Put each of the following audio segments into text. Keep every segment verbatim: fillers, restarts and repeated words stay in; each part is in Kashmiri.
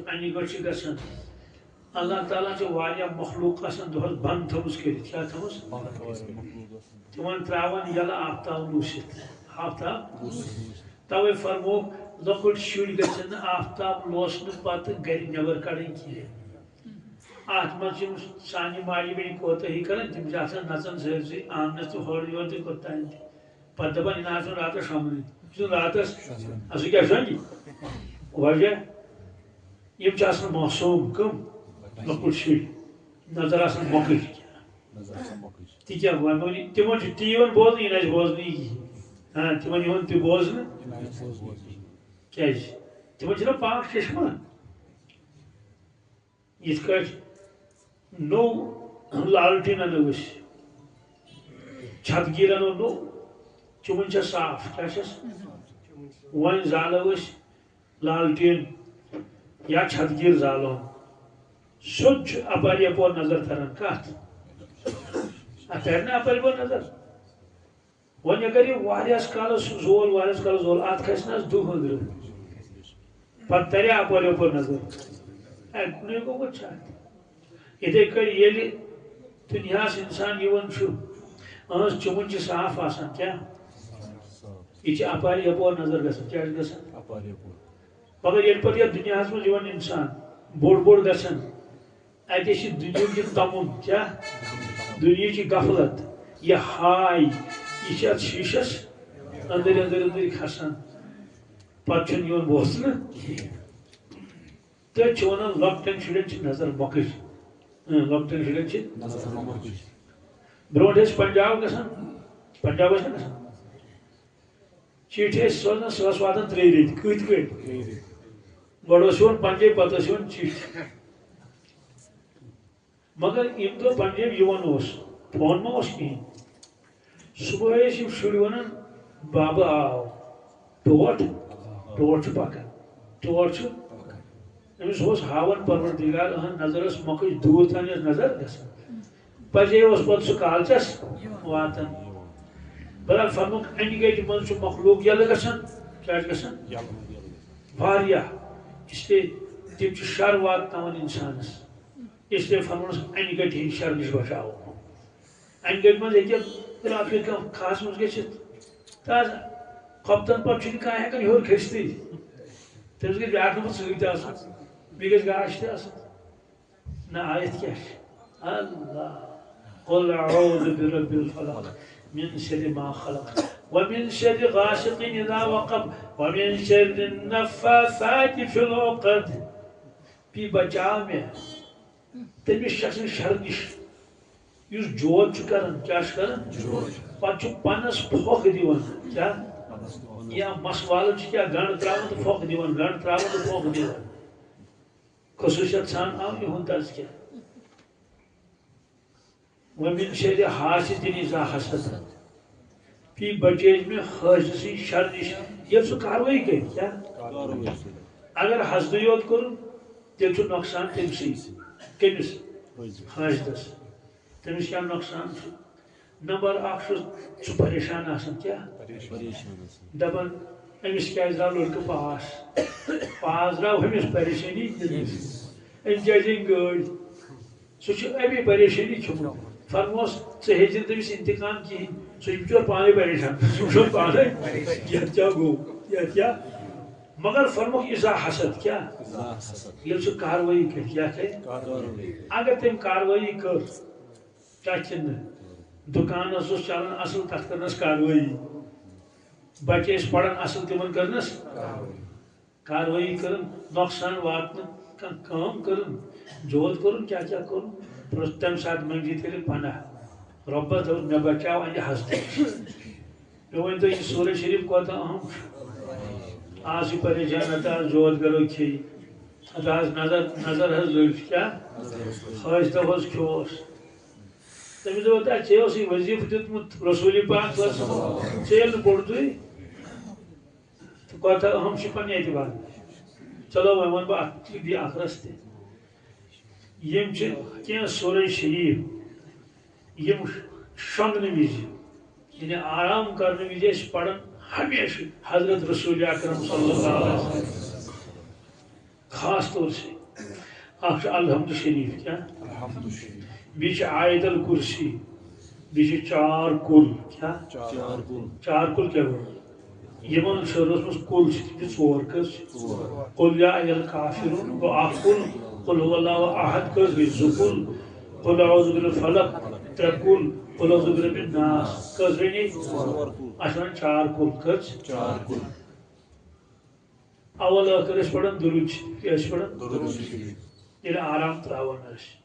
انہِ گٔٹۍ چھِ گژھان۔ اللہ تعالیٰ چھِ واریاہ مخلوق آسان دۄہس بند تھٲومٕژ کٔرِتھ۔ کیٛاہ تھٲومٕژ؟ تِمن تراوان یَلہٕ آفتاب لوٗسِتھ۔ آفتاب؟ توے فرمووُکھ، لۄکٕٹۍ شُرۍ گژھن نہٕ آفتاب لوسنہٕ پتہٕ گرِ نٮ۪بر کڑٕنۍ کینٛہہ۔ اتھ منٛز چھِ یِم سانہِ ماجہِ بیٚنہِ کوتٲہی کران، تِم چھِ آسان نژان سٲرسٕے آنٛگنس تہٕ ہورٕ یورٕ تہٕ کوٚت تام تہِ۔ پتہٕ دپان، "یہِ نہ آسُن راتس شۄنٛگنُے۔ یہِ چھُنہٕ راتس، اَسُہ کیٛاہ شۄنٛگہِ؟" وجہ، یِم چھِ آسان معصوم۔ کٕم؟ لۄکٕٹۍ شُرۍ۔ نظر آسان مۄکٕج۔ نظر آسان مۄکٕج۔ تہِ کیٛاہ وَنو یہِ؟ تِمن چھُ ٹی وی یَن بوزنٕے، یہِ نہٕ اَسہِ بوزنٕے کِہیٖنۍ۔ ہاں، تِمن یِوان تہِ بوزنہٕ۔ یہِ نہٕ اَسہِ بوزنٕے کِہیٖنۍ۔ کیٛازِ؟ تِمن چھُنہ پاک چشمہ۔ یِتھ کٲٹھۍ نوٚو لالٹیٖن اَنو أسۍ، چھتگیٖر اَنو نوٚو، چِمن چھےٚ صاف، کیٛاہ چھَس؟ وۄنۍ زالو أسۍ لالٹیٖن یا چھتگیٖر زالو، سیوٚد چھُ اَپارِ یَپور نظر تَران۔ کَتھ؟ اَتھ تَرِ نہ اَپارِ یَپور نظر؟ وۄنۍ اگر یہِ واریاہس کالس زول، واریاہس کالس زول، اتھ کھسہِ نہ حظ دُہ أنٛدرٕ۔ پتہٕ ترِ اپٲرۍ یپٲرۍ نظر۔ اے، کُنے گوٚمُت چھا اتھ؟ یِتھے کٔنۍ ییٚلہِ دُنیاہس انسان یِوان چھُ، أہنٛز چِمن چھِ صاف آسان، کیٛاہ؟ یہِ چھِ اپارِ یپور نظر گژھان۔ کیٛاہ چھِ گژھان؟ اپارِ یپور۔ مگر ییٚلہِ پتہٕ یتھ دُنیاہس منٛز یِوان انسان، بوٚڑ بوٚڑ گژھان، اَتہِ چھِ دُنیہُک یہِ تَمُن، کیٛاہ؟ دُنیہٕچ یہِ غفلت، یہِ ہاے، یہِ چھِ اَتھ شیٖشَس أنٛدٕرۍ أنٛدٕرۍ أنٛدٕرۍ کھسان۔ پَتہٕ چھُنہٕ یِوان بوزنہٕ کِہیٖنۍ۔ تہٕ چھِ وَنان، لۄکٹٮ۪ن شُرٮ۪ن چھِ نظر مۄکٕج۔ اۭں، لۄکٹٮ۪ن شُرٮ۪ن چھِ نظر مۄکٕج۔ برونٛٹھ ٲسۍ پنجاب گژھان، پنجاب ٲسۍ نہ گژھان؟ چِٹھۍ ٲسۍ سوزان، سۄ ٲس واتان ترٛیٚیہِ ریٚتۍ۔ کۭتۍ کٔٹۍ؟ گۄڈٕ اوس یِوان پنجٲبۍ، پتہٕ ٲس یِوان چِٹھۍ۔ مگر ییٚمہِ دۄہ پنجٲبۍ یِوان اوس، فون ما اوس کِہیٖنۍ۔ صُبحٲے ٲسۍ یِم شُرۍ وَنان، "بابا آو، ٹوٹھ، ٹوٹھ چھُ پکان، ٹوٹھ چھُ۔" أمِس اوس ہاوان پروردگار، أہنٛز نظر ٲس مۄکٕج، دوٗر تام ٲس نظر گژھان۔ پزے اوس پتہٕ سُہ کالچس واتان۔ بہرحال، فرموک، انہِ گٔٹہِ منٛز چھُ مخلوق یَلہٕ گژھان۔ کیٛاہ چھُ گژھان؟ واریاہ۔ اس لیے تِم چھِ شر واتناوان انسانس۔ اس لیے فرمونس، انہِ گٔٹہِ ہٕنٛدِ شر نِش بچاو۔ انہِ گٔٹہِ منٛز ہیٚکہِ راتھ کیُتھ کانٛہہ کھہس منٛز گٔژھِتھ۔ تازٕ خۄفتن پتہٕ چھُنہٕ کانٛہہ ہٮ۪کان ہیوٚر کھٔسِتھٕے۔ تٔمِس گژھِ بیٛاکھ نفر سۭتۍ تہِ آسُن، بیٚیہِ گژھِ گاش تہِ آسُن۔ نہ، آیت کیٛاہ چھِ؟ اللہ۔ قل اعوذ برب الفلق، من شر ما خلق، ومن شر غاسق اذا وقب، ومن شر النفاثات في العقد۔ بیٚیہِ بچاو مےٚ تٔمِس شخص سٕنٛدِ شرٕ نِش، یُس جود چھُ کران۔ کیٛاہ چھُ کران؟ پتہٕ چھُ پنس پھۄکھ دِوان۔ کیٛاہ؟ یا مس والان چھُ کیٛاہ، گنٛڈ ترٛاوان تہٕ پھۄکھ دِوان، گنٛڈ ترٛاوان تہٕ پھۄکھ دِوان۔ خصوٗصیت سان آو یِہُنٛد تذکرٕ۔ ومن شر حاسد اذا حسد۔ بیٚیہِ بچٲوِتھ مےٚ حٲسدٕ سٕنٛدِ شرٕ نِش، ییٚلہِ سُہ کاروٲیی کرِ۔ کیٛاہ؟ اگر حسدٕے یوت کوٚرُن، تیٚلہِ چھُ نۄقصان تٔمۍ سٕے۔ کٔمِس؟ حٲسدس۔ تٔمِس کیٛاہ نۄقصان چھُ؟ نمبر اکھ چھُ سُہ پریشان آسان۔ کیٛاہ؟ پریشان آسان۔ دپان، أمِس کیٛازِ درٛاو لڑکہٕ پاس؟ پاس درٛاو ہُمِس، پریشٲنی تٔمِس۔ أمۍ کیٛازِ أنۍ گٲڑۍ؟ سُہ چھُ اَمی پریشٲنی کھیوٚمُت۔ فرموس، ژٕ ہیٚچھ نہٕ تٔمِس انتقام کِہیٖنۍ۔ سُہ چھُ بِچور پانے پریشان۔ سُہ وٕچھو پانے، یَتھ کیٛاہ گوٚو، یَتھ کیٛاہ۔ مگر فرموکھ، اذا حسد۔ کیٛاہ؟ ییٚلہِ سُہ کاروٲیی کرِ، کیٛاہ کرِ؟ اگر تٔمۍ کاروٲیی کٔر، کیٛاہ چھِ نہٕ؟ دُکانس اوس چلان اصل، تتھ کٔرنس کاروٲیی۔ بچہِ ٲسۍ پران اصل، تِمن کٔرنس کاروٲیی کٔرٕن، نۄقصان واتنہٕ کانٛہہ کٲم کٔرٕن، جود کوٚرُن، کیٛاہ کیٛاہ کوٚرُن، پرٛژھ تَمہِ ساتہٕ منٛگہِ تیٚلہِ پناہ۔ رۄبس دوٚپ، مےٚ بچاو اَمہِ حسدٕ نِش۔ مےٚ ؤنۍ تو، یہِ سورہ شریف کوتاہ اہم چھُ؟ آز چھِ پریشان، نتہٕ آز جود گرو کھیٚیہِ، نتہٕ آز نظر، نظر حظ لٔج۔ کیٛاہ؟ حٲسدو حظ کھیوس۔ تٔمِس دوٚپ، "ہے، ژےٚ اوسُے وظیفہٕ دیُتمُت رسوٗلِ پاک صلی اللہ علیہ وسلم، ژےٚ ییٚلہِ نہٕ پوٚرتُے۔" تہٕ کوتاہ اہم چھُ پننہِ اعتبار۔ چلو، وۄنۍ وَنہٕ بہٕ اَتھ، یہِ بیٚیہِ اَکھ رَژھ تہِ۔ یِم چھِ کینٛہہ سورہ شریٖف، یِم شۄنٛگنہٕ وِزِ، یعنی آرام کرنہٕ وِزِ أسۍ پَران ہمیشہٕ حضرت رسول اکرم صلی اللہ علیہ وسلم۔ خاص طور سے اکھ چھُ الحمد شریف، کیا؟ الحمد شریف۔ بیٚیہِ چھِ آیت الکرسی، بیٚیہِ چھِ چار کُل، کیا؟ چار کُل۔ چار کُل کیا گوٚو؟ یِمن شعرس منٛز کُل چھِ تِم چھِ ژور، کٔژ چھِ؟ ژور۔ قل یا ایھا الکافرون گوٚو اکھ کُل، قل ھو اللہ احد کٔژ گٔے؟ زٕ کُل، قل اعوذ برب الفلق ترٛےٚ کُل، قل اعوذ برب الناس کٔژ بنے؟ ژور کُل۔ اَتھ چھِ وَنان چار کُل، کٔژ؟ چار کُل۔ اول ٲخر ٲسۍ پران درود شریف۔ کیٛاہ ٲسۍ پران؟ درود شریف۔ ییٚلہِ آرام تراوان ٲسۍ۔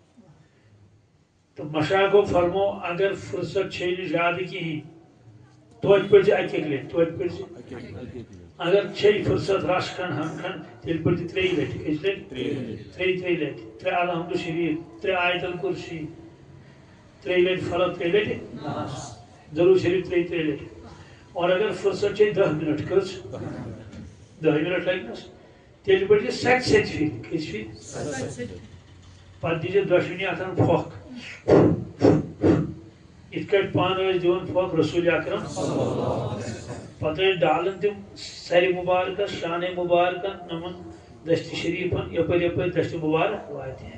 تہٕ مشایخو فرمو، اگر فرصت چھے نہٕ زیادٕ کِہیٖنۍ، توتہِ پٔرۍ زِ اَکہِ اَکہِ لٹہِ، توتہِ پٔرۍ زِ۔ اگر چھے فرصت رژھ کھنڈ، ہن کھنڈ، تیٚلہِ پٔرۍ زِ ترٛیٚیہِ لٹہِ۔ کٔژِ لٹہِ؟ ترٛیٚیہِ لٹہِ۔ ترٛیٚیہِ، ترٛیٚیہِ لٹہِ۔ ترٛےٚ الحمد شریف، ترٛےٚ آیت الکرسی، ترٛیٚیہِ لٹہِ فلق، ترٛیٚیہِ لٹہِ ناس۔ درود شریف ترٛیٚیہِ، ترٛیٚیہِ لٹہِ۔ اور اگر فرصت چھے دَہ منٹ، کٔژ؟ دَہ منٹ لگہِ نس۔ تیٚلہِ پٔرۍ زِ سَتہِ سَتہِ پھِرِ۔ کٔژِ پھِرِ؟ پتہٕ دِژ دۄشوٕنی اَتھن پھۄکھ۔ یِتھ کٲٹھۍ پانہٕ ٲسۍ دِوان پھۄکھ رسول اکرم۔ پتہٕ ٲسۍ ڈالان تِم سرِ مبارکس، شانہ مبارکن، یِمن دستِ شریفن، یپٲرۍ یپٲرۍ دستِ مبارک واتہِ۔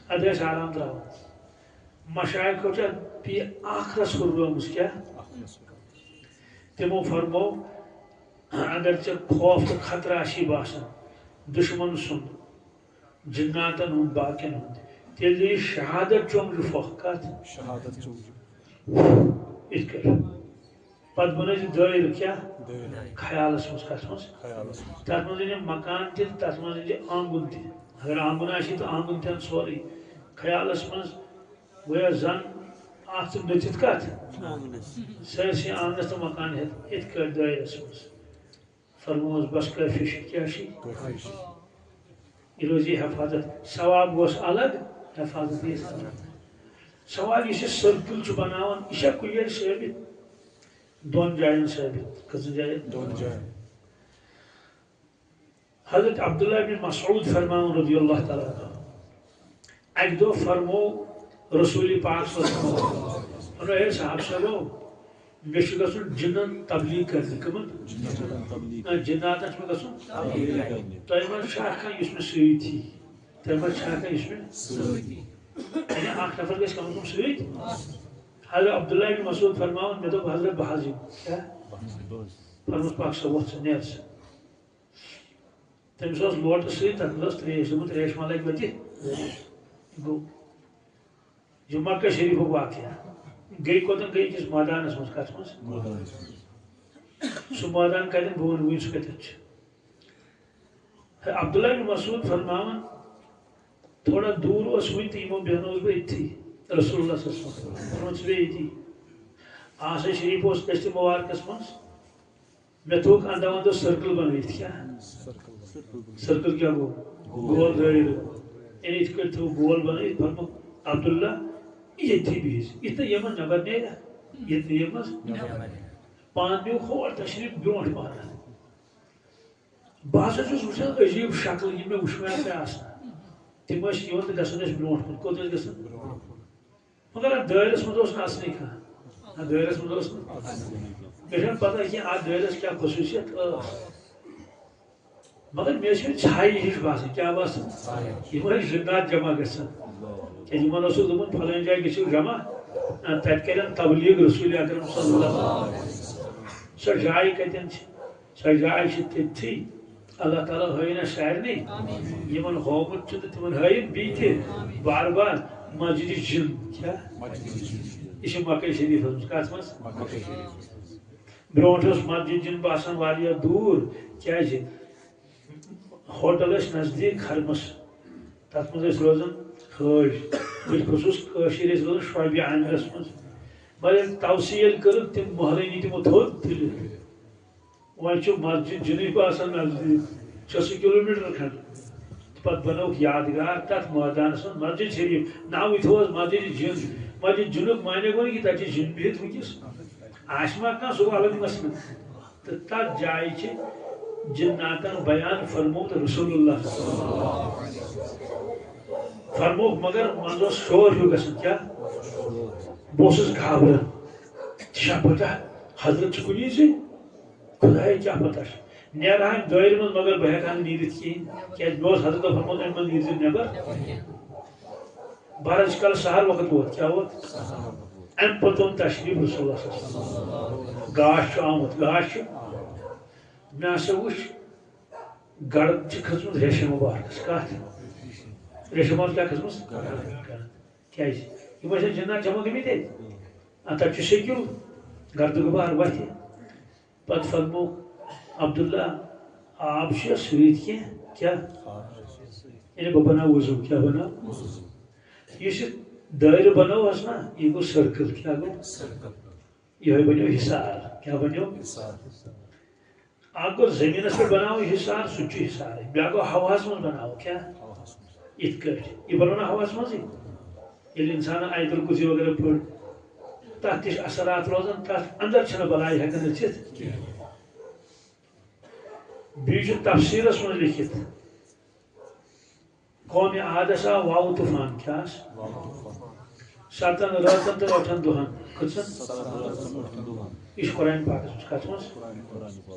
ادٕ ٲسۍ آرام تراوان۔ مشایخو چھِ اَتھ بیٚیہِ اکھ رژھ ہُررٲومٕژ۔ کیٛاہ؟ تِمو فرموو، اگر ژےٚ خوف تہٕ خطرٕ آسی باسان دُشمن سُنٛد، جناتن ہُنٛد، باقین ہُنٛد، تیٚلہِ دِ یہِ شہادت چوٚمجہِ پھۄکھ۔ کتھ؟ شہادت چوٚمجہِ۔ یِتھ کٔٹھۍ۔ پتہٕ بنٲوِتھ دٲیرٕ۔ کیٛاہ؟ دٲیرٕ۔ خیالس منٛز۔ کتھ منٛز؟ خیالس منٛز۔ تتھ منٛز أنۍ مکان تہِ، تتھ منٛز أنۍ آنگُن تہِ۔ اگر آنگُن آسہِ تہٕ آنگُن تہِ اَن سورُے۔ خیالس منٛز گویا زن اکھ ژٕ نٔژِتھ کتھ؟ آنگنس۔ سٲرسٕے آنگنس تہٕ مکان ہٮ۪تھ، یِتھ کٲٹھۍ دٲیرس منٛز۔ فرمووس، بس کٲفی چھُ۔ کیٛاہ چھُ؟ کٲفی چھُ۔ یہِ روزِ حفاظت۔ ثواب گوٚژھ الگ، حفاظت گژھِ الگ۔ سوال، یُس یہِ سرکل چھُ بناوان، یہِ چھا کُنہِ جایہِ ثٲبت؟ دۄن جاین ثٲبت۔ کٔژن جاین؟ دۄن جاین۔ حضرت عبداللہ بن مسعود فرماوان رضی اللہ تعالیٰ عنہ، اکہِ دۄہ فرموو رسول پاک صلی اللہ علیہ وسلم، فرموو، اے صحابہ صٲبو، مےٚ چھُ گژھُن جِنن تبلیغ کرنہِ۔ کٕمن؟ جِنن تبلیغ۔ نہ، جِناتن چھُ مےٚ گژھُن تبلیغ کرنہِ۔ تۄہہِ منٛز چھا کانٛہہ یُس مےٚ سۭتۍ یی؟ تۄہہِ منٛز چھا کانٛہہ یُس مےٚ سۭتۍ یی؟ یعنی اکھ نفر گژھِ کم از کم سۭتۍ۔ حضرت عبداللہ بن مسعود فرماوان، مےٚ دوٚپ، حضرت، بہٕ حظ یِمہٕ۔ کیٛاہ؟ فرمووُس، پاک صٲب، وۄتھ ژٕ، نیر ژٕ۔ تٔمِس اوس لوٹہٕ سۭتۍ، تَتھ منٛز ٲس ترٛیش۔ دوٚپُن، ترٛیش ما لَگہِ وَتہِ؟ گوٚو۔ یہِ مکہ شریٖفُک واقعہ۔ گٔے کوٚتَن؟ گٔے أکِس مٲدانَس منٛز۔ کَتھ منٛز؟ مٲدانَس منٛز۔ سُہ مٲدان کَتٮ۪ن؟ بہٕ وَنہٕ وٕنۍ سُہ کَتٮ۪تھ چھُ۔ ہے، عبداللہ بن مسعود فرماوان، تھوڑا دوٗر اوس وٕنہِ تہٕ یِمو بیٚہنووُس بہٕ أتھی۔ رسول اللہ صلی اللہ علیہ وسلم۔ فرمووُس، ژٕ بیٚہہ ییٚتی۔ آسن شریٖف اوس دٔستہِ مُبارکَس منٛز۔ مےٚ تھوٚوُکھ اندو اندو سرکل بنٲیِتھ۔ کیٛاہ؟ سرکل۔ سرکل کیٛاہ گوٚو؟ گول۔ گول دٲیرٕ۔ یعنی یِتھ کٲٹھۍ تھوٚو گول بنٲیِتھ، فرموو، عبداللہ، ییٚتھی بِہِو۔ یِتھ نہٕ یِمن نٮ۪بر نیرِ، ییٚتہِ نہٕ یِمن۔ نٮ۪بر نیرِ۔ پانہٕ نیوٗکھ ہور تشریٖف برونٛٹھ پہن۔ بہٕ ہسا چھُس وٕچھان عجیٖب شکل، یِم مےٚ وٕچھمٕتۍ آسہٕ نہٕ۔ تِم ٲسۍ یِوان تہٕ گژھان ٲسۍ برونٛٹھ کُن۔ کوٚت ٲسۍ گژھان؟ مگر اتھ دٲیرس منٛز اوس نہٕ اژنٕے کانٛہہ۔ اتھ دٲیرس منٛز اوس نہٕ اژنٕے۔ مےٚ چھَنہٕ پتہ کینٛہہ اتھ دٲیرس کیٛاہ خصوٗصیت ٲس۔ مگر مےٚ ٲسۍ یِم ژھایہِ ہِش باسان۔ کیٛاہ باسان؟ یِم ٲسۍ جِنات جمع گژھان۔ کیٛازِ یِمن اوسُکھ دوٚپمُت، فلٲنۍ جایہِ گٔژھِو جمع، آ، تتہِ کرن تبلیغ رسول اکرم صلی اللہ علیہ وسلم۔ سۄ جاے کتٮ۪ن چھِ؟ سۄ جاے چھِ تٔتھی۔ اللہ تعالیٰ ہٲیِن اَسہِ سارنٕے۔ آمین۔ یِمن ہوومُت چھُ تہٕ تِمن ہٲیِن بیٚیہِ تہِ۔ آمین۔ بار بار مسجد جِن۔ کیٛاہ؟ مسجد جِن۔ یہِ چھِ مکہ شریٖفَس منٛز۔ کَتھ منٛز؟ مکہ شریٖفَس منٛز۔ برونٛٹھ ٲس مسجد جِن باسان واریاہ دوٗر۔ کیٛازِ؟ ہوٹل ٲسۍ نزدیٖک حرمس۔ تَتھ منٛز ٲسۍ روزان حٲج۔ بالخصوٗص کٲشِرۍ ٲسۍ روزان شعبِ عامرس منٛز۔ مگر توسیع ییٚلہِ کٔرٕکھ، تِم محلہٕ نی تِمو تھوٚد تُلِتھ۔ وۄنۍ چھُ مسجد جِنٕے باسان نزدیٖک، چھےٚ سُہ کِلوٗ میٖٹر کھنٛڈ۔ پتہٕ بنووُکھ یادگار تتھ مٲدانس منٛز مسجد شریٖف، ناوٕے تھوٚوہَس مسجد جِن۔ مسجد جِنُک معنی گوٚو نہٕ کہِ تَتہِ چھِ جِن بِہِتھ وٕنکیٚس۔ آسہِ ما کانٛہہ، سُہ گوٚو الگ مسلہٕ۔ تہٕ تتھ جایہِ چھِ جِناتن بیان فرموومُت رسول اللہ۔ فرمووُکھ، مگر منٛزٕ اوس شور ہیوٗ گژھان۔ کیٛاہ؟ بہٕ اوسُس گھابران۔ چھا پتہ حضرت چھُ کُنی زٔنۍ؟ خدایا، کیٛاہ پتہ چھِ؟ نیرٕ ہا أمۍ دٲیرٕ منٛز، مگر بہٕ ہٮ۪کہٕ ہا نہٕ نیٖرِتھ کِہیٖنۍ، کیٛازِ مےٚ اوس حضرت فرمومُت، أمۍ منٛز نیٖرزِ نٮ۪بر۔ بہرحال، یِژ کال سحر وقت ووت، کیٛاہ ووت؟ اَمہِ پتہٕ اوٚن تشریٖف رسول اللہ صلی اللہ علیہ وسلم۔ گاش چھُ آمُت، گاش چھُ۔ مےٚ ہسا وٕچھ، گرد چھِ کھٔژمٕژ ریشہِ مُبارکس۔ کتھ؟ ریشہِ مُبارکس کیٛاہ کھٔژمٕژ؟ گرد۔ کیٛازِ؟ یِم ٲسۍ جِنات جمع گٔمٕتۍ تَتہِ۔ آ، تَتہِ چھُ سیٚکیُل، گردٕ غبار وَتھِ۔ پتہٕ فرموو، عبداللہ، آب چھُ سۭتۍ کینٛہہ؟ کیٛاہ؟ یعنی بہٕ بناو وضو، کیٛاہ بناو؟ یُس یہِ دٲیرٕ بنووس نا، یہِ گوٚو سرکل۔ کیٛاہ گوٚو؟ یِہوٚے بنیو حصار۔ کیٛاہ بنیو؟ اکھ گوٚو زٔمیٖنَس پٮ۪ٹھ بناوُن حصار، سُہ تہِ چھُ حصارٕے۔ بیٛاکھ گوٚو ہواہَس منٛز بناوُن۔ کیٛاہ؟ یِتھ کٲٹھۍ۔ یہِ بنوو نا ہواہَس منٛزٕے۔ ییٚلہِ اِنسانَن آیت الکرسی وغیرہ پٔر، تَتھ تہِ چھِ اثرات روزان، تَتھ اندر چھِنہٕ بلاے ہٮ۪کان أژِتھ کینٛہہ۔ بیٚیہِ چھُ تفسیٖرَس منٛز لیکھِتھ، قومِ عادس آو واو طوفان۔ کیٛاہ آس؟ ستن رٲژن تہٕ ٲٹھن دۄہن۔ کٔژن؟ یہِ چھُ قرآن پاکس منٛز۔ کتھ منٛز؟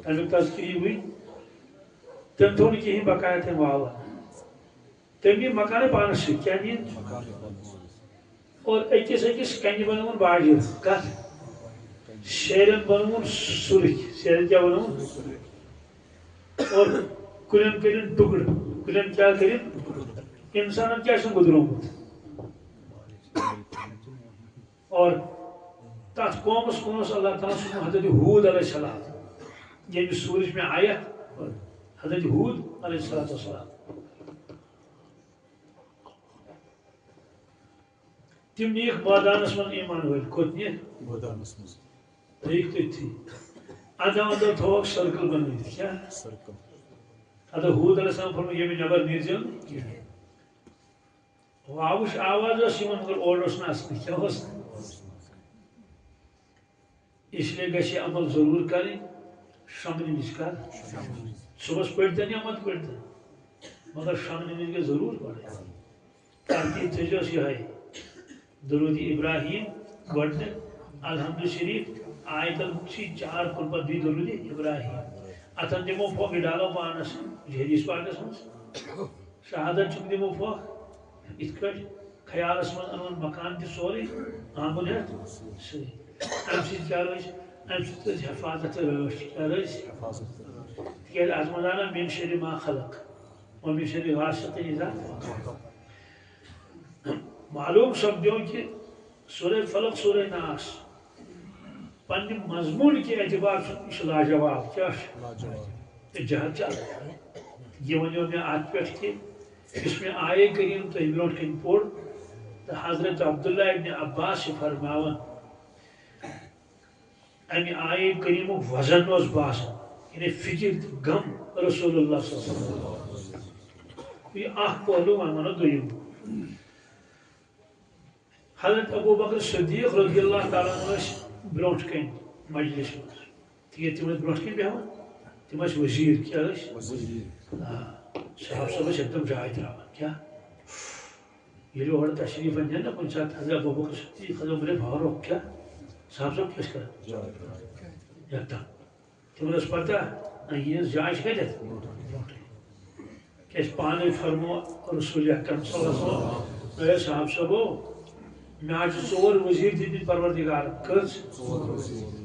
تمیُک تذکرٕ یی وٕنۍ۔ تٔمۍ تھوٚو نہٕ کِہیٖنۍ بقایا تٔمۍ واوٕ۔ تٔمۍ یہِ مکانہٕ پانس سۭتۍ۔ کیٛاہ نِیَن؟ اور أکِس أکِس کنہِ بنووُن باجر۔ کتھ؟ سیرٮ۪ن بنووُن سُرُکۍ۔ سیرٮ۪ن کیٛاہ بنووُن؟ اور کُلٮ۪ن کٔرِن ٹُکڑٕ۔ کُلٮ۪ن کیٛاہ کٔرِن؟ اِنسانن کیٛاہ چھُنہٕ گُزرومُت؟ اور تتھ قومس کُن اوس اللہ تعالیٰ سُنٛد حضرت ہوٗد علیہ السلام، ییٚمہِ سوٗرٕچ مےٚ آیت پٔر، حضرت ہوٗد علیہ السلام۔ تِم نِیَکھ مٲدانس منٛز ایمان وٲلۍ۔ کوٚت نِیَکھ؟ مٲدانس منٛز۔ تھٲیِکھ تٔتھی۔ اَدٕ اَندر تھووُکھ سرکل بنٲوِتھ۔ کیٛاہ؟ سرکل۔ اَدٕ ہوٗد علیہ السلام فرموو، ییٚمہِ نٮ۪بر نیٖرزیو نہٕ کینٛہہ۔ واوٕچ آواز ٲس یِوان، مگر اورٕ اوس نہٕ اَژنٕے۔ کیٛاہ اوس؟ اس لیے گژھِ یہِ عمل ضروٗر کَرٕنۍ، شۄنٛگنہٕ وِزِ کَر۔ صُبحس پٔرۍتن یا مت پٔرۍتن، مگر شۄنٛگنہٕ وِزِ گژھِ ضروٗر پَرٕنۍ۔ ترتیٖب تھٲیزیوس یِہوٚے۔ درود ابراہیم گۄڈٕنیتھ، الحمد شریف، آیت الکرسی، چار کُل پتہٕ بیٚیہِ درود ابراہیم۔ اتھن دِمو پھۄکھ، یہِ ڈالو پانس، یہِ چھُ حدیث پاکس منٛز۔ شہادت چھُکھ دِمو پھۄکھ، یِتھ کٲٹھۍ خیالس منٛز انُن مکان تہِ سورُے آنگُن ہٮ۪تھ سۭتۍ۔ امہِ سۭتۍ کیٛاہ روزِ؟ امہِ سۭتۍ روزِ حفاظت تہٕ رٲچھ۔ کیٛاہ روزِ؟ تِکیٛازِ اتھ منٛز آو نا من شر ما خلق، ومن شر غاسق اذا وقب۔ معلوم سپدیو کہِ سورہ فلق، سورہ ناس، پننہِ مضمون کہِ اعتبار چھُ، یہِ چھُ لاجواب۔ کیٛاہ چھُ؟ لاجواب۔ تہٕ جہد چھُ الگ۔ یہِ ؤنِو مےٚ اتھ پٮ۪ٹھ کہِ یُس مےٚ آیے کریم تۄہہِ برونٛٹھ کنہِ پوٚر، تہٕ حضرت عبداللہ ابن عباس چھِ فرماوان، امہِ آیے کریمُک وزن اوس باسان، یعنی فکر تہٕ غم رسول اللہ صلی اللہ علیہ وسلم۔ یہِ اکھ پہلو، وۄنۍ ونو دوٚیِم۔ حضرت ابو بکر صدیق رضی اللہ تعالیٰ عنہ ٲسۍ برونٛٹھ کنہِ مجلس منٛز۔ تِکیٛازِ تِم ٲسۍ برونٛٹھ کنہِ بیٚہوان، تِم ٲسۍ وزیر۔ کیٛاہ ٲسۍ؟ وزیر۔ آ، صاحب صٲب ٲسۍ یکدم جاے ترٛاوان۔ کیٛاہ؟ ییٚلہِ اورٕ تشریٖف انہِ ہن نا کُنہِ ساتہٕ، حضرت ابو بکر صدیق، حضرت عمر فاروق، کیٛاہ؟ صاحب صٲب کیٛاہ چھِ کران؟ جاے ترٛاوان۔ یکدم۔ تِمن ٲس پتہ، نہ، یِہٕنٛز جاے چھِ کتٮ۪تھ؟ کیٛازِ پانے فرمو رسول اکرم صلی اللہ علیہ وسلم، "اے صاحب صٲبو، مےٚ حظ چھِ ژور وزیر دِتمٕتۍ پروردگارن۔" کٔژ؟ ژور وزیر۔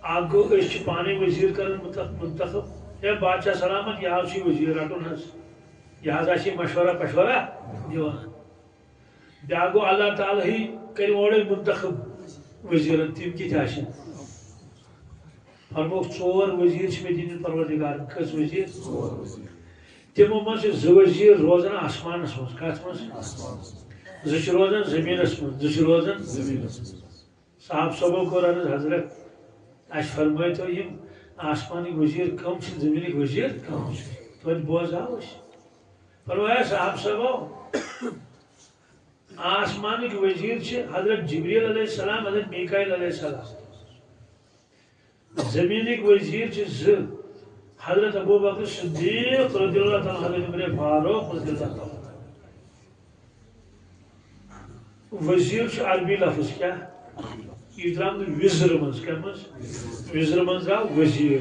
اکھ گوٚو، أسۍ چھِ پانے وزیر کران مُتخ-، منتخب۔ ہے بادشاہ سلامت، یہِ حظ چھُے وزیر رٹُن حظ۔ یہِ حظ آسہِ مشورہ پشورہ دِوان۔ بیٛاکھ گوٚو، اللہ تعالیٰ ہٕے کٔرۍ اورَے منتخب وزیرن، تِم کِتھۍ آسن؟ فرمووُکھ، ژور وزیر چھِ مےٚ دِتمٕتۍ پروردگارن۔ کٔژ وزیر؟ ژور وزیر۔ تِمو منٛز چھِ زٕ وزیر روزان آسمانس منٛز۔ کتھ منٛز؟ آسمانس منٛز۔ زٕ چھِ روزان زٔمیٖنس منٛز، زٕ چھِ روزان۔ زٔمیٖنس منٛز۔ صاحب صٲبو کوٚر عرض، "حضرت، اَسہِ فرمٲیتو، یِم آسمانٕکۍ وزیر کم چھِ، زٔمیٖنٕکۍ وزیر کم چھِ؟" توتہِ بوزہاو أسۍ۔ فرمایا صاحب صٲبو، آسمانٕکۍ وزیر چھِ حضرت جبریل علیہ السلام، حضرت میکائیل علیہ السلام۔ زٔمیٖنٕکۍ وزیر چھِ زٕ، حضرت ابوبکر صدیق رضی اللہ تعالیٰ عنہ، حضرت عمر فاروق رضی اللہ تعالیٰ عنہ۔ وزیر چھُ عربی لفظ کیٛاہ؟ یہِ درٛاو نہٕ وزر منٛز، کیٛاہ منٛز؟ وزر منٛز درٛاو وزیر۔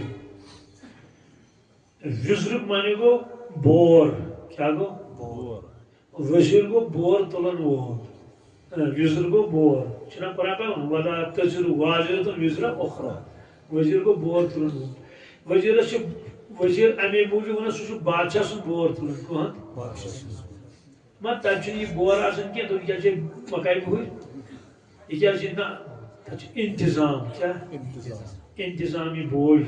وزرُک معنی گوٚو بور۔ کیٛاہ گوٚو؟ بور۔ وزیر گوٚو بور تُلن وول۔ اہ، وزر گوٚو بور۔ چھُنہ قرآن پاک وَنان، "وَلَا تَزِرُ وَازِرَةٌ وِزْرَ أُخْرَىٰ۔" وزیر گوٚو بور تُلن وول۔ وزیرس چھُ، وزیر اَمے موٗجوٗب وَنان، سُہ چھُ بادشاہ سُنٛد بور تُلان۔ کٕہٕنٛد؟ مگر تَتہِ چھُنہٕ یہِ بور آسان کینٛہہ، تِم کیٛاہ چھِ مکایہِ بُہٕرۍ؟ یہِ کیٛاہ چھِ نہ، تَتہِ چھُ انتظام۔ کیٛاہ؟ انتظام۔ انتظامی بوج،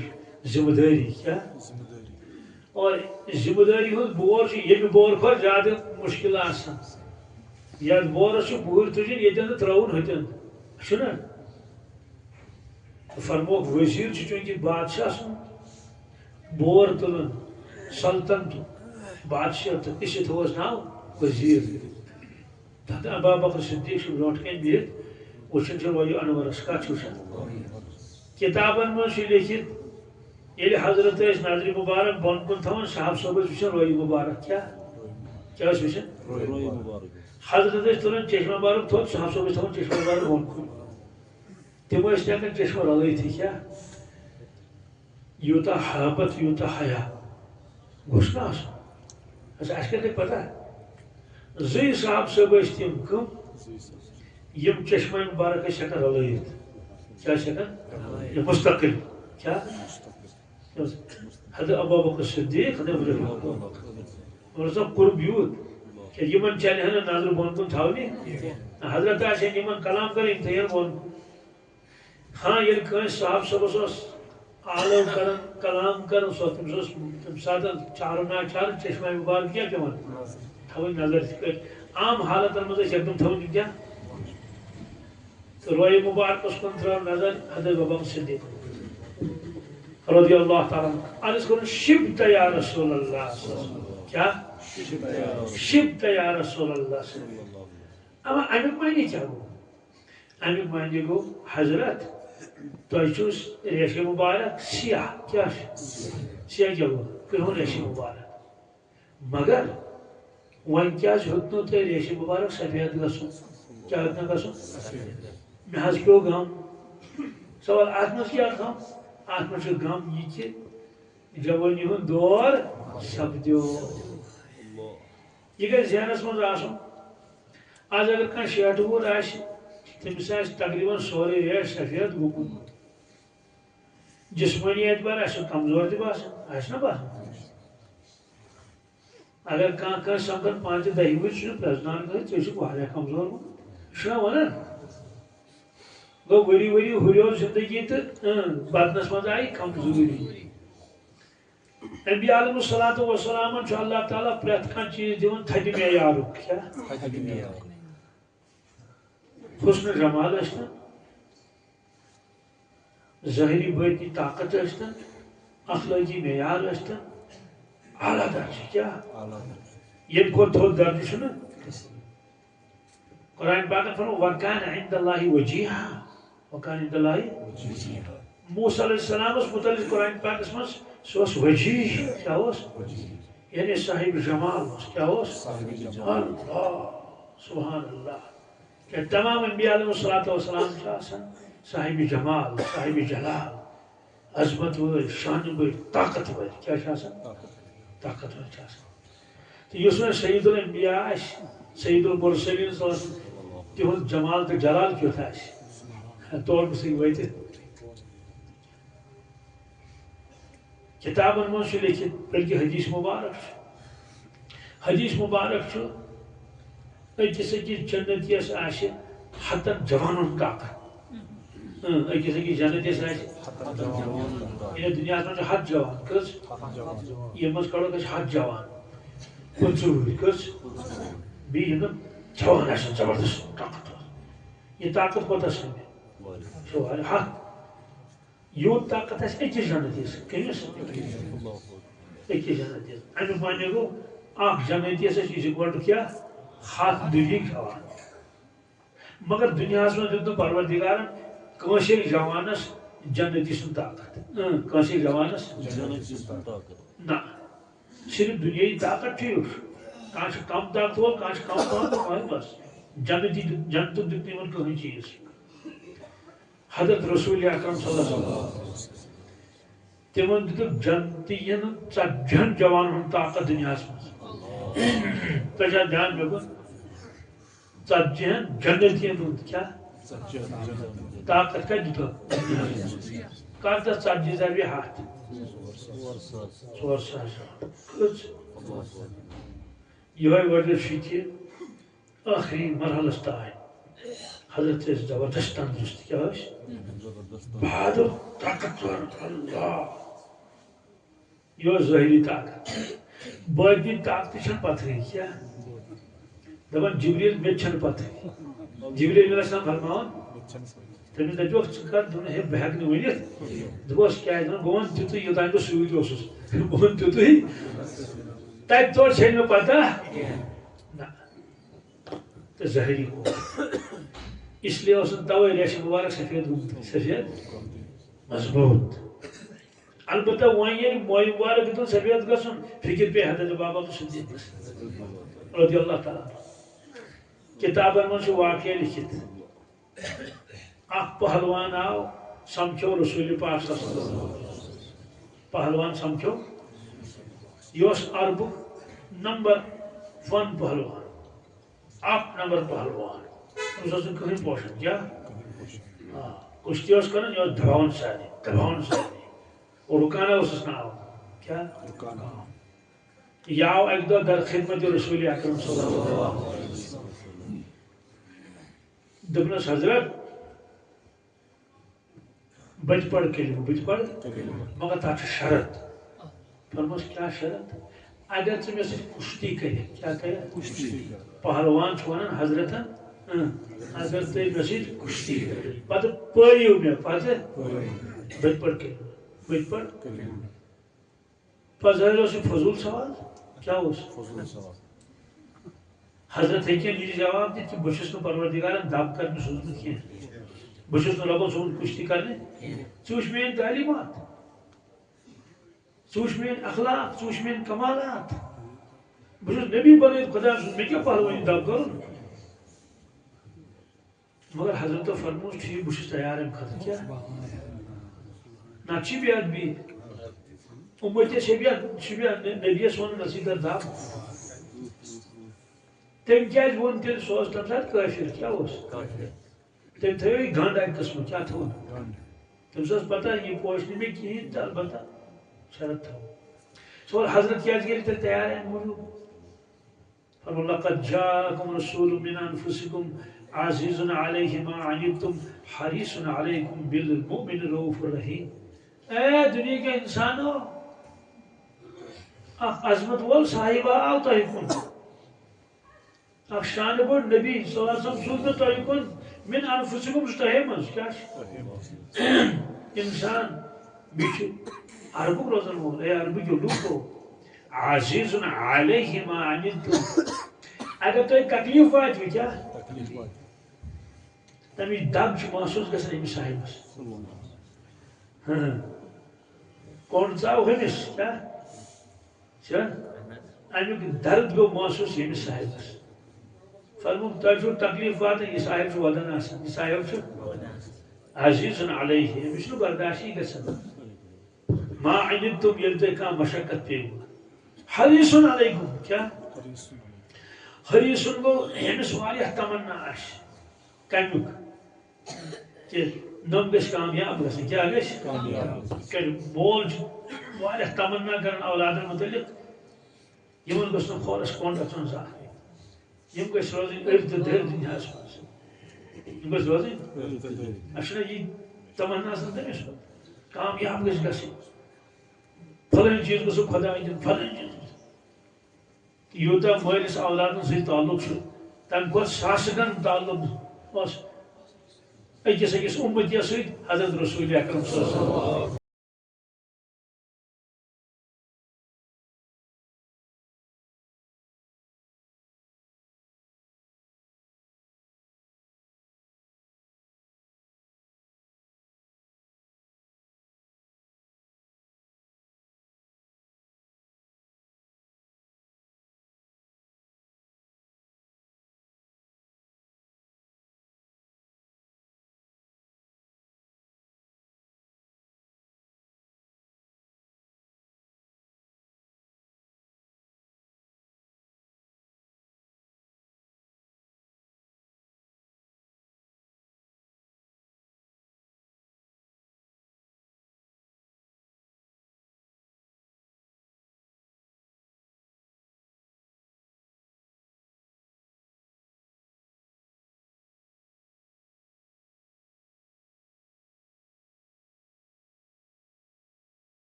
ذمہٕ دٲری۔ کیٛاہ؟ ذمہٕ دٲری۔ اور ذمہٕ دٲری ہُنٛد بور چھُ ییٚمہِ بور کھۄتہٕ زیادٕ مُشکِل آسان۔ یَتھ بورَس چھُ بُہٕرۍ تُجِن، ییٚتٮ۪ن تہٕ ترٛاوُن ہوٚتٮ۪ن۔ چھُنہ؟ تہٕ فرمووُکھ، وزیر چھُ چوٗنٛکہِ بادشاہ سُنٛد بور تُلان، سلطنت، بادشاہ، تہٕ اسی تھوس ناو وزیر۔ تہٕ ابا بکر صدیق چھُ برونٛٹھ کَنہِ بِہِتھ وٕچھان چھُ رویہِ انورس۔ کَتھ چھُ وٕچھان؟ کِتابَن منٛز چھُ لیکھِتھ، ییٚلہِ حضرت ٲسۍ نظرِ مُبارک بۄن کُن تھاوان، صاحب صٲب ٲسۍ وٕچھان رویہِ مُبارک۔ کیٛاہ؟ کیٛاہ ٲسۍ وٕچھان؟ رویہِ مُبارک۔ حضرت ٲسۍ تُلان چشمہ مُبارک تھوٚد، صاحب صٲب ٲسۍ تھاوان چشمہ مُبارک بۄن کُن۔ تِم ٲسۍ نہٕ ہٮ۪کان چشمہٕ رلٲوتھٕے۔ کیٛاہ؟ یوٗتاہ ہابت، یوٗتاہ حیا گوٚژھ نہ آسُن۔ اچھا، اَسہِ کَتہِ لَگہِ پتہ؟ زٕے صاحب صٲب ٲسۍ تِم کٕم، یِم چشمہ مُبارک ٲسۍ ہٮ۪کان رلٲوِتھ۔ کیٛاہ ٲسۍ ہٮ۪کان؟ یہِ مستقل۔ کیٛاہ؟ حضرت ابوبکر صدیق، حضرت عمر فاروق۔ اور سا قرب یوٗت کہ یِمن چلہِ ہا نہٕ نظر بۄن کُن تھاونہِ۔ حضرت آسہِ ہا یِمن کلام کرٕنۍ، تھٲیِن بۄن کُن۔ ہاں، ییٚلہِ کٲنٛسہِ صاحب صٲبس اوس آلو کران، کلام کران، سُہ تٔمِس اوس تَمہِ ساتہٕ چارو ناچارٕ چشمہ مُبارک کیٛاہ پٮ۪وان تھاوٕنۍ نظر تِتھ پٲٹھۍ۔ عام حالتن منٛز ٲسۍ یکدم تھاوٕنۍ کیٛاہ؟ تہٕ رویہِ مُبارکس کُن ترٲو نظر حضرت ابوبکر صدیق رضی اللہ تعالیٰ عنہ۔ عرض کوٚرُن، "شبت یا رسول اللہ"۔ کیٛاہ؟ "شبت یا رسول اللہ"۔ اما اَمیُک معنی کیٛاہ گوٚو؟ اَمیُک معنی گوٚو، حضرت، تۄہہِ چھُو ریشہِ مُبارک سیاہ۔ کیٛاہ چھُ؟ سیاہ کیٛاہ گوٚو؟ کرٛہُن ریشہِ مُبارک۔ مگر وۄنۍ کیٛازِ ہیوٚتنو تۄہہِ ریشہِ مُبارک سفید گژھُن؟ کیٛاہ ہیوٚتنو گژھُن؟ مےٚ حظ پیوٚو غم۔ سوال، اَتھ منٛز کیٛاہ غم؟ اَتھ منٛز چھُ غم یہِ کہِ جوٲنی ہُنٛد دور سپدیو۔ یہِ گژھِ ذہنس منٛز آسُن۔ آز اگر کانٛہہ شیٹھ وُہُر آسہِ، تٔمِس آسہِ تقریباً سورُے ریش سفید گوٚمُت۔ جسمٲنی اعتبار آسہِ سُہ کمزور تہِ باسان، آسہِ نہ باسان؟ اگر کانٛہہ کٲنٛسہِ سمکھن پانٛژِ دَہہِ وُہٕرۍ، چھُنہٕ پرٛزناوان کٲنٛسہِ، ژٕ چھُکھ واریاہ کمزور گوٚمُت۔ چھُنہ ونان؟ گوٚو ؤری ؤری ہُریو زندگی تہٕ، اۭں، بدنس منٛز آیہِ کمزوری۔ انبیاء علیہم الصلوۃ والسلامن چھُ اللہ تعالیٰ پرٛٮ۪تھ کانٛہہ چیٖز دِوان تھدِ معیارُک۔ کیٛاہ؟ تھدِ معیارُک۔ حسن جمال ٲسۍتن، ظٲہری باطنی طاقت ٲسۍتن، اخلٲقی معیار ٲسۍتن، اعلیٰ درجہٕ۔ کیٛاہ؟ اعلیٰ درجہٕ۔ ییٚمہِ کھۄتہٕ تھوٚد درجہٕ چھُنہٕ۔ قرآن پاکن فرموو، "وَكَانَ عِندَ اللَّهِ وَجِيهًا۔" وَكَانَ عِندَ اللَّهِ وَجِيهًا۔ موسیٰ علیہ السلامس متعلق قرآن پاکس منٛز، سُہ اوس وجیہ۔ کیٛاہ اوس؟ یعنی صاحب جمال اوس۔ کیٛاہ اوس؟ صاحب جمال۔ اللہ، سبحان اللہ۔ کہ تمام انبیاء علیہم الصلوۃ والسلام چھِ آسان صاحب جمال، صاحب جلال، عظمت وٲلۍ، شانہٕ بٔڑۍ، طاقت وٲلۍ۔ کیٛاہ چھِ آسان؟ طاقت وٲلۍ چھِ آسان۔ تہٕ یُس وۄنۍ سید الانبیاء آسہِ، سید المرسلین صلی اللہ علیہ وسلم، تِہُنٛد جمال تہٕ جلال کیُتھ آسہِ؟ تور گوٚژھ وٲتِتھ۔ کِتابن منٛز چھُ لیٚکھِتھ، بلکہِ حدیث مبارک چھُ۔ حدیث مبارک چھُ، أکِس أکِس جنتیَس آسہِ ہَتَن جوانَن طاقت۔ اۭں، أکِس أکِس جنتیَس آسہِ۔ یَتھ دُنیاہَس منٛز چھِ ہَتھ جوان۔ کٔژ؟ یِم منٛز کَڑوکھ أسۍ ہَتھ جوان۔ پٕنٛژٕہ وُہٕرۍ۔ کٔژ؟ بیٚیہِ یِم نہٕ جوان آسَن، زبردست طاقتور۔ یہِ طاقت کوٗتاہ سَمہِ؟ چھُ واریاہ۔ ہَتھ۔ یوٗت طاقت آسہِ أکِس جنتیَس۔ کٔمِس؟ أکِس جنتیَس۔ اَمیُک معنی گوٚو، اَکھ جنتی آسہِ، یہِ چھُ گۄڈٕ کیٛاہ؟ ہَتھ دُنیہٕکۍ کھٮ۪وان۔ مگر دُنیاہَس منٛز دیُت نہٕ پروردگارن کٲنٛسے جوانس جنتی سُنٛد طاقت۔ اۭں، کٲنٛسے جوانس۔ جنتی سُنٛد طاقت۔ نہ۔ صرف دُنیاہی طاقت ٹھیٖک چھُ۔ کانٛہہ چھُ کم طاقتور، کانٛہہ چھُ کم طاقتور، وۄنۍ بس۔ جنتی دیُت، جنتُک دیُت نہٕ یِمن کٕہٕنۍ چیٖز۔ حضرت رسول اکرم صلی اللہ علیہ وسلم۔ تِمن دِتُکھ جنتی یَن ژتجی ہن جوانن ہُنٛد طاقت دُنیاہس منٛز۔ تۄہہِ چھا دیان مےٚ کُن؟ ژتجی ہن جنتی یَن ہُنٛد کیٛاہ؟ طاقت کتہِ دِتُکھ؟ کر تس ژتجی ضربِ ہتھ؟ ژور ساس۔ کٔژ؟ یِہوٚے وجہ چھُ کہِ ٲخری مرحلس تام حضرت ٲسۍ زبردست تندرست، کیٛاہ ٲسۍ؟ بہادر، طاقتور، اللہ۔ یہِ اوس ظٲہری طاقت۔ باطنی طاقتٕچ چھَنہٕ پتہٕے، کیٛاہ؟ دَپان جبریل، مےٚ تہِ چھَنہٕ پتہٕے۔ جبریل علیہ السلام فرماوان، تٔمِس دَپیوکھ، "ژٕ کر؟" دوٚپُن، "ہے، بہٕ ہٮ۪کہٕ نہٕ ؤنِتھ۔" دوٚپُس، "کیٛازِ؟" دوٚپُن، "بہٕ وَنہٕ تیُتُے، یوٚتام بہٕ سۭتۍ اوسُس۔" بہٕ وَنہٕ تیُتُے۔ تَتہِ تور چھے نہٕ پتہ۔ نہ۔ تہٕ ظٲہری کوٚر۔ اس لیے اوس نہٕ توے ریشہِ مُبارک سفید گوٚمُت، سفید مضبوط۔ البتہ وۄنۍ ییٚلہِ موے مُبارک دیُتُن سفید گژھُن، فکر پیٚیہِ حضرت بابا تہٕ صدیقس رضی اللہ تعالیٰ عنہ۔ کتابن منٛز چھُ واقعہ لیکھِتھ، اکھ پہلوان آو، سمکھیو رسول پاک صلی اللہ علیہ وسلم۔ پہلوان سمکھیو، یہِ اوس عربُک نمبر ون پہلوان۔ اکھ نمبر پہلوان۔ أمِس اوس نہٕ کٕہٕنۍ پوشان، کیٛاہ؟ آ، کُشتی اوس کران، یہِ اوس دباوان سارنٕے، دباوان سارنٕے۔ اور رُکانا اوسُس ناو۔ کیٛاہ؟ رُکانا۔ یہِ آو اَکہِ دۄہ در خدمت رسول اکرم صلی اللہ علیہ وسلم۔ دوٚپنَس، "حضرت، بہٕ تہِ پرٕ کلمہٕ، بہٕ تہِ پرٕ، کلمہٕ۔ مگر تَتھ چھُ شرط۔" فرموس، "کیٛاہ شرط؟" "اگر ژٕ مےٚ سۭتۍ کُشتی کَرکھ۔" کیٛاہ کَرکھ؟ کُشتی۔ پہلوان چھُ وَنان حضرتن، اۭں، "اگر تُہۍ مےٚ سۭتۍ کُشتی کٔرِو۔" پَتہٕ پٲیِو مےٚ، پَتہٕ پٲیِو۔ بہٕ تہِ پرٕ کلمہٕ، بہٕ تہِ پرٕ۔ کلمہٕ۔ پتہٕ ظٲہِر اوس یہِ فضوٗل سوال۔ کیٛاہ اوس؟ فضوٗل سوال۔ حضرت ہیٚکہِ نہٕ یہِ جواب دِتھ کہِ بہٕ چھُس نہٕ پروردگارن دب کرنہِ سوٗزمُت کینٛہہ۔ بہٕ چھُس نہٕ رۄبن سوٗزمُت کُشتی کرنہِ۔ ژٕ وٕچھ میٲنۍ تعلیٖمات۔ ژٕ وٕچھ میٲنۍ اخلاق، ژٕ وٕچھ میٲنۍ کمالات۔ بہٕ چھُس نبی بنٲوِتھ خۄدایَن سوٗزمُت، مےٚ کیٛاہ پہلوٲنی دب کرُن؟ مگر حضرتو فرموو، "ٹھیک، بہٕ چھُس تیار امہِ خٲطرٕ۔" کیٛاہ؟ نتہٕ چھِ بیٚیہِ اتھ بیٚیہِ۔ اُمتی چھِ بیٚیہِ اتھ، چھِ بیٚیہِ اتھ نبیَس ووٚن نصیٖحت دب۔ تٔمۍ کیٛازِ ووٚن تیٚلہِ؟ سُہ اوس تَمہِ ساتہٕ کٲفِر۔ کیٛاہ اوس؟ کٲفِر۔ تٔمۍ تھٲو یہِ گنٛڈ اَکہِ قٕسمہٕ۔ کیٛاہ تھوٚوُن؟ گنٛڈ۔ تٔمِس ٲس پتہ، یہِ پوشہِ نہٕ مےٚ کِہیٖنۍ تہٕ البتہ شرط تھاوو۔ سُہ ووٚن، "حضرت کیٛازِ ییٚلہِ تیٚلہِ تیار اَمہِ موٗجوٗب؟" فرموو، "لقد جاءكم رسول من أنفسكم عزيز عليه ما عنتم حريص عليكم بالمؤمنين رؤوف رحيم۔" اے دُنیا کٮ۪و اِنسانو، اکھ عظمت وول صاحبہ آو تۄہہِ کُن، اکھ شانہٕ بوٚڑ نبی صلی اللہ علیہ وسلم سوٗز مےٚ تۄہہِ کُن، من أنفسكم، سُہ تۄہے منٛز۔ کیٛاہ چھُ؟ اِنسان، بیٚیہِ چھُ عربُک روزن وول، اے عربٕکیو لوٗکو، عزیز علیہ ما عنتم۔ اگر تۄہہِ تکلیف واتہِ، کیٛاہ؟ تکلیف واتہِ۔ تَمِچ دگ چھِ محسوٗس گژھان أمِس صاحبَس۔ ہاں۔ کونڈ ژاو ہُمِس، کیٛاہ؟ چھا؟ اَمیُک درد گوٚو محسوٗس ییٚمِس صاحبَس۔ فرمووُکھ، تۄہہِ چھُو تکلیف واتان، یہِ صاحب چھُ وَدان آسان، یہِ صاحب چھُ عزیز علیہ، أمِس چھُنہٕ برداشٕے گژھان۔ ما عنتم، ییٚلہِ تۄہہِ کانٛہہ مشقت پیٚیہِ۔ حریص علیکم، کیٛاہ؟ حریص علیکم۔ حریص گوٚو، ییٚمِس واریاہ تمنا آسہِ۔ کَمیُک؟ کہِ نۄم گژھِ کامیاب گژھٕنۍ۔ کیٛاہ گژھِ؟ کامیاب۔ کیٛازِ مول چھُ واریاہ تمنا کران اولادن مُتعلق، یِمن گوٚژھ نہٕ کھورس کۄنڈ اَژُن زانٛہہ۔ یِم گٔژھۍ روزٕنۍ أڑۍ تہٕ دٔرۍ دُنیاہَس منٛز۔ یِم گٔژھۍ روزٕنۍ۔ اَسہِ چھُنہ یہِ تمنا آسان تٔمِس؟ کامیاب گژھِ گژھٕنۍ۔ فلٲنۍ چیٖز گوٚژھ خۄداے دیُن، فلٲنۍ چیٖز گوٚژھ۔ یوٗتاہ مٲلِس اولادَن سۭتۍ تعلق چھُ، تَمہِ کھۄتہٕ ساسہٕ گَن تعلق اوس أکِس أکِس اُمتی سۭتۍ حضرت رسول اکرم صلی اللہ علیہ وسلم۔